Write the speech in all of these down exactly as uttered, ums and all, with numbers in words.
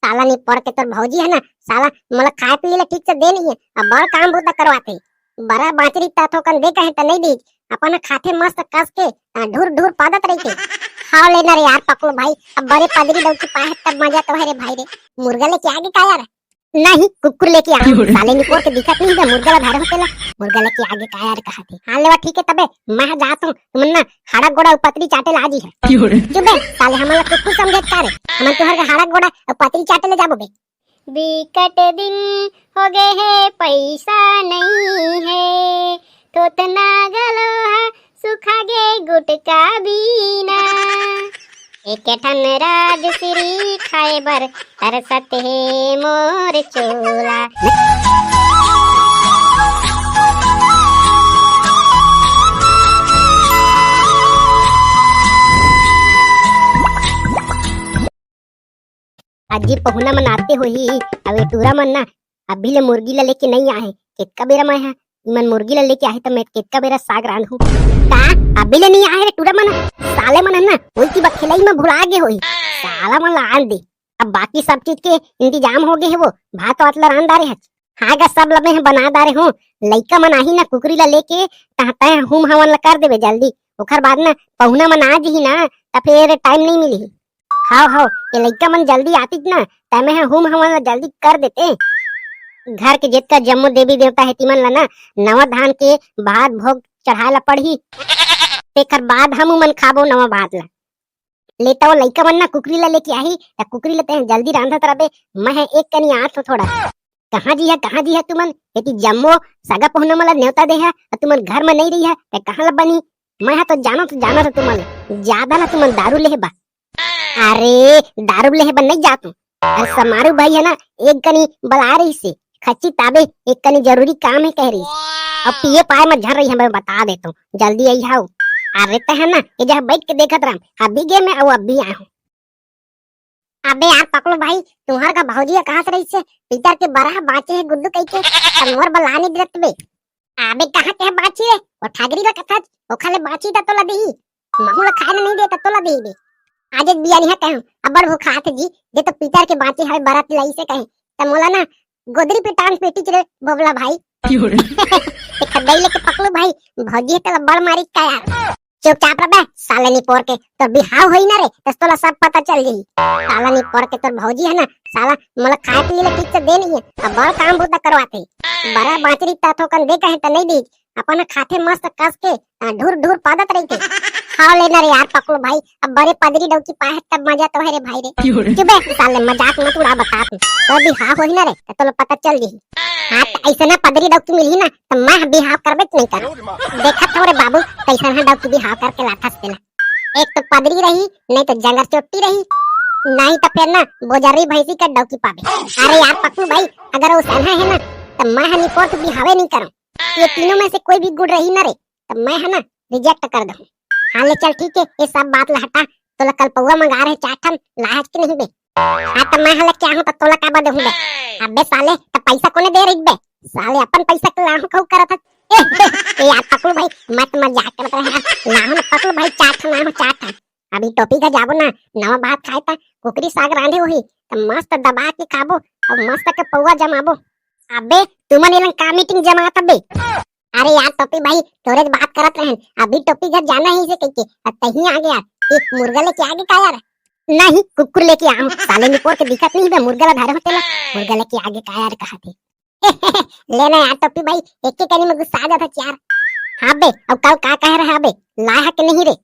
साला निपोर के तोर भौजी हे ना, साला मोला खाए पिए ला ठीक से दे नइ हे, अब बड़ काम बूता करवाथे। बरा बाँचरी त थोकन दे कहे त नइ दीच, अपन ह खाथे मस्त कस के, आ, ढुर ढुर पादत रहिथे। हाव लेना रे यार पकलू भाई, अब बड़े पदरी डौकी पाए हे तब मजा तो हे रे भाई रे। मुर्गा लेके आगे का यार? नहीं, कुकुर लेके आ। साले निपोर के दिखत नहीं हे, मुर्गा ला धरे होते ला। मुर्गा लेके आगे का यार कहा थे। हाँ लेवा ठीक हे तबे, मैं जात हूँ, तुमन ना हाड़ा गोड़ा अउ पतरी चाटे ला आजी हे। चुप बे, साले हमन ला कुकुर समझत का रे? हमन तुहर के हाड़ा गोड़ा अउ पतरी चाटे ले जाबो बे। बिकट दिन हो गए हे, पैसा नहीं हे, थोथना गलो हा सुखा गे गुटका बीना। एक ठन राजश्री खाए बर तरसत हे मोर चोला। अजी पहुना मन आते होही, अब ये टूरा मन ना अभी ले मुर्गी ला लेके नइ आहे। केतका बेरा मैं हा इमन मुर्गी ला लेके आहे त मैं केतका बेरा साग रांधहूं। का अभी ले नइ आहे रे टूरा मन? साले मन ह ना ओई की बखेलई में भुला गे होही। साला मन ला आन दे, अब बाकी सब चीज के इंतजाम हो गे हे, वो भात वात ला रांध डारे हच। हाँ गा, सब ला मैं ह बना डारे हूँ। लइका मन आही ना कुकरी ला लेके, तहाँ तय हूम हवन ला कर देबे जल्दी। ओखर बाद ना पहुना मन आ जही ना, त फेर टाइम नइ मिलही। हाव हाव, ये लइका मन जल्दी आतिस ना, त मैं ह हूम हवन ला जल्दी कर देते। घर के जेतका जम्मो देवी देवता हे तिमन ला ना नवा धान के भात भोग चढ़ाए ला पड़ही, तेखर बाद हम उमन खाबो नवा भात ला। ले त वो लइका मन ना कुकरी ला लेके आही, त कुकरी ला तैं जल्दी रांधत रबे, मैं ह एक कनी आत हूँ थोड़ा। कहाँ जी हे, कहाँ जी हे तुमन? एती जम्मो सगा पहुना मन ला नेवता दे हे, अउ तुमन घर में नइ रही हे, त कहाँ ला बनी? मैं ह तो जानत, जानत हूँ तुमन ला, ज्यादा ना तुमन दारू लेहे बा। अरे, दारू लेहे बर नइ जात हूँ। अरे, समारू भाई हे ना, एक कनी बला रहिसे, खच्ची ताबे, एक कनी जरूरी काम हे कह रहिसे। अब पिए पाए म झन रही, मैं बता देत हूँ, जल्दी आई हाउ। अरे, ते हे ना, ये जहाँ बैठ के देखत रहम, अभी गे मैं, अउ अभी आए हूँ। अबे यार पकलू भाई, तुहर का भौजी ह कहाँ से रहिसे, पीतर के बरा ह बाँचे हे गुड्डू कहिके, त मोर बर लाने दिरत बे। अबे कहाँ के बाँची रे? वो ठागरी ला कथच, ओखर ले बाँची त तोला देही। महू ला खाए ला नइ दे त तोला देही बे। आज एक बियानी ह कहूँ, अब्बड़ भूखा आथे जी, दे तो पीतर के बाँची हवे बरत लइसे कहे। त मोला ना गोदरी पे टांग पेटी रे बोबला भाई। क्यों रे? ते खद्दई लेके पकलू भाई, भौजी ह तोला बड़ मारी का यार। चुपचाप रह बे, साले निपोर के, तोर बिहाव होई ना रे, तस तोला सब पता चल जाई। साला निपोर के तोर भौजी ह ना, साला मोला खाए पिए ला ठीक से दे नइ हे, अब बड़ काम बूता करवाथे। बरा बाँचरी त थोकन दे कहे त नइ दीच, अपन खाथे मस्त कस के, आ, ढुर ढुर पादत रहिथे। हाव लेना रे यार पकलू भाई, अब बड़े पदरी डौकी पाए हे तब मजा तो हे रे भाई रे। क्यों रे? चुप बे, साले मजाक मत उड़ा बता तू। तोर बिहाव होही ना रे, त तोला पता चल जाही। हाँ, त अइसना पदरी डौकी मिलही ना, त मैं ह बिहाव करबे नइ करंव। देखत हंव रे बाबू, कइसन ह डौकी बिहाव करके लाथस तेला। एक तो पदरी रही, नहीं तो जंगर चोट्टी रही, नहीं तो फेर ना बोजरी भैंसी के डौकी पाबे। अरे यार पकलू भाई, अगर वो सनहा हे ना, त मैं ह निपोर के बिहावे नइ करंव। ये तीनों में से कोई भी गुण रही ना रे, त मैं ह ना रिजेक्ट कर दूं। हाँ ले चल ठीक हे, ये सब बात ला हटा, तोला कल पौवा मंगा रहे चार ठन, लाहच के नहीं बे? हाँ, त मैं ह लेके आहूं, त तोला काबर देहूं बे? अबे साले, त पैसा कोने दे रही बे? साले, अपन पैसा के लाहूं कहू करत हस। ए, ए, ए, यार, पकलू भाई, मत मजाक करत रहे यार। लाहूं न पकलू भाई, चार ठन लाहूं, चार ठन। अभी टोपी घर जाबो ना, नवा भात खाए त कुकरी साग रांधे होही, त मस्त दबा के खाबो, अउ मस्त के पौवा जमाबो। अबे, तुमन एलन का मीटिंग जमात अबे? अरे यार टोपी भाई, तोरेच बात करत रहन, अभी टोपी घर जाना हे इसे कहिके, अब तहीं आ गया। ए, मुर्गा लेके आगे का यार? नहीं, कुकुर लेके आहूं, साले निपोर के दिखत नहीं बे, मुर्गा ला धरे होते ला, मुर्गा लेके आगे का यार कहा थे। लेना यार टोपी भाई, एक के कनी में गुस्सा आ जाता यार। हाँ बे, अब कल का कह रहा बे, लाया के नहीं रे?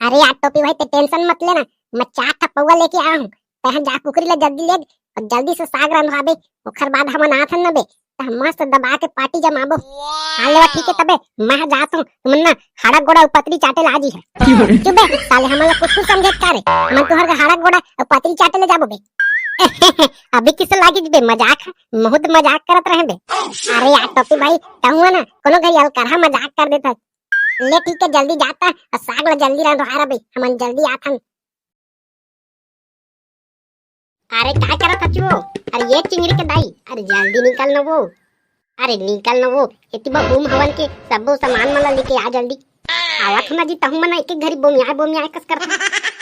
अरे यार टोपी भाई, ते टेंशन मत लेना, मैं चार ठा पौवा लेके आया हूँ। तहन जा कुकरी ला जल्दी ले अउ जल्दी से साग रंधवाबे, ओखर बाद हमन आथन न बे, त हम मस्त दबा के पार्टी जमाबो। हाँ लेवा ठीक है तबे, मैं ह जात हूँ, तुमन ना हाड़ा गोड़ा अउ पतरी चाटे ला आजी है। चुप बे साले, हमन ला कुछ कुछ समझत का रे? हमन तुहर के हाड़ा गोड़ा अउ पतरी चाटे ले जाबो बे। अभी किसे लागिस बे मजाक? बहुत मजाक करत रहे बे। अरे यार टोपी भाई, कहूँ ना कोनो घरी अलकरहा मजाक कर देता। ले ठीक है, जल्दी जाता अउ साग ला जल्दी रंधवा रहा बे, हमन जल्दी आथन। अरे का करत हच वो? अरे ये चिंगड़ी के दाई, अरे जल्दी निकल न वो। अरे निकल न वो, एती बर होम हवन के सब्बो सामान मन ला लेके आ जल्दी। आवत हूँ ना जी, तहूँ मन एक एक घरी बोमियाए बोमियाए कस करत।